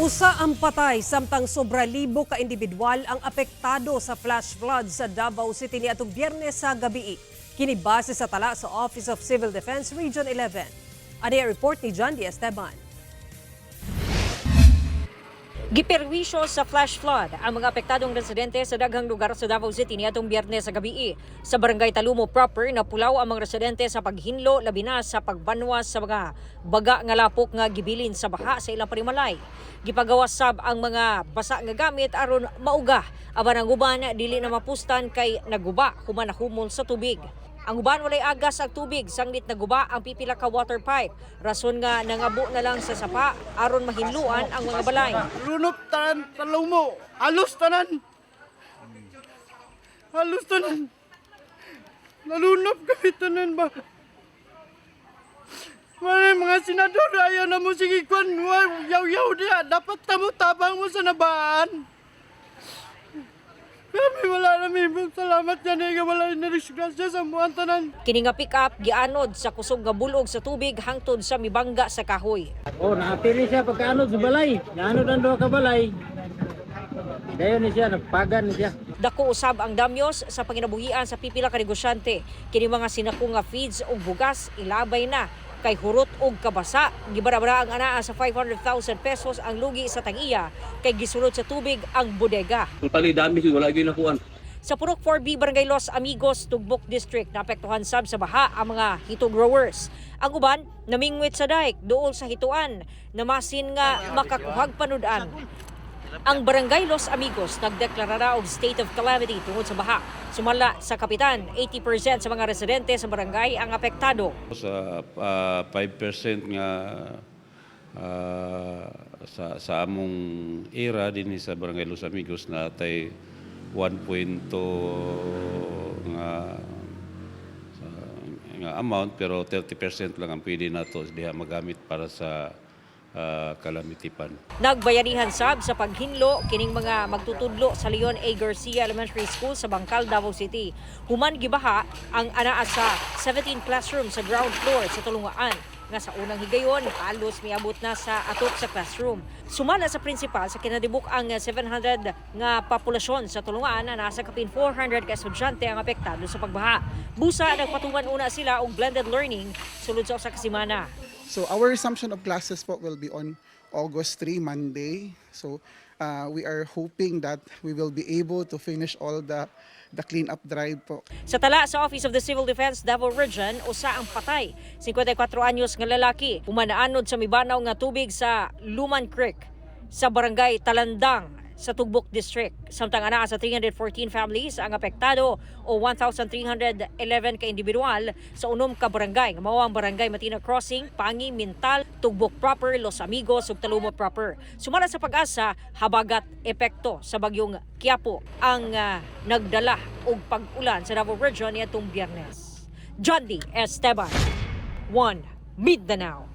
Usa ang patay samtang sobra libo ka individual ang apektado sa flash flood sa Davao City niadtong Biyernes sa gabi. Kini base sa tala sa Office of Civil Defense Region 11. Ani ang report ni John D. Esteban. Giperwisyo sa flash flood ang mga apektadong residente sa daghang lugar sa Davao City niadtong Biyernes sa gabi. Sa Barangay Talumo proper, napulaw ang mga residente sa paghinlo, labi na sa pagbanwas sa mga baga nga lapok nga gibilin sa baha sa ilang panimalay. Gipagawas sab ang mga basa nga gamit aron mauga. Apan ang uban dili na mapustan kay naguba human nahumol sa tubig. Ang uban, walay agas ang tubig sanglit naguba ang pipila ka water pipe. Rason nga nangabo na lang sa sapa aron mahinluan ang mga balay. Lunop tanan, Talumo. Alos tanan. Alos tanan. Nalunop kami tanan ba? Mga mga senador, ayaw na mo sige kwan, yaw-yaw diya. Dapat tamo tabang mo sa nabaan. Kami wala na mi. Salamat yan eh. Wala na disgrasya sa muang tanan. Kini nga pick up gianod sa kusog nga bulog sa tubig hangtod sa mibangga sa kahoy. Oh, naapili siya pagkaanod sa balay. Naanod ang duha ka balay. Dayon ni siya, nagpagan ni siya. Dako usab ang damyos sa panginabuhian sa pipila ka negosyante. Kini mga sinako nga feeds ug bugas ilabay na kay hurot og kabasa. Gibarabara ang anaa sa 500,000 pesos ang lugi sa tag-iya kay gisulod sa tubig ang bodega. Totally damage, wala gyud nakuan. Sa Purok 4B, Barangay Los Amigos, Tugbok District, naapektuhan sab sa baha ang mga hito growers. Ang uban, namingwit sa dike, duol sa hituan, namasin nga makakuhag panudan. Ang Barangay Los Amigos nagdeklara og state of calamity tungod sa baha. Sumala sa kapitan, 80% sa mga residente sa barangay ang apektado. Sa 5% nga sa among era dinhi sa Barangay Los Amigos na tay 1.2 nga amount, pero 30% lang ang pwede nato diha magamit para sa calamity fund. Nagbayanihan sab sa paghinlo kining mga magtutudlo sa Leon A. Garcia Elementary School sa Bangkal, Davao City. Human gibaha ang anaa sa 17 classrooms sa ground floor sa tulungaan nga sa unang higayon halos miabot na sa atop sa classroom. Sumala sa principal, sa kinatibuk ang 700 nga populasyon sa tulungan na nasa kapin 400 ka estudyante ang apektado sa pagbaha. Busa nagpatuman una sila og blended learning sulod sa usa ka semana. So our resumption of classes po will be on August 3, Monday. So we are hoping that we will be able to finish all the clean-up drive po. Sa tala sa Office of the Civil Defense Davao Region, usa ang patay, 54 anyos nga lalaki, human naanod sa mibanaw nga tubig sa Luman Creek sa Barangay Talandang sa Tugbok District. Samtang anaa sa 314 families ang apektado o 1,311 ka individual sa unom ka barangay. Nga mao ang Barangay Matina Crossing, Pangi, Mintal, Tugbok Proper, Los Amigos ug Talumo Proper. Sumala sa PAGASA, habagat epekto sa bagyong Kiapo ang nagdala og pag-ulan sa Davao Region niadtong Biyernes. John D. Esteban, 1 Mindanao.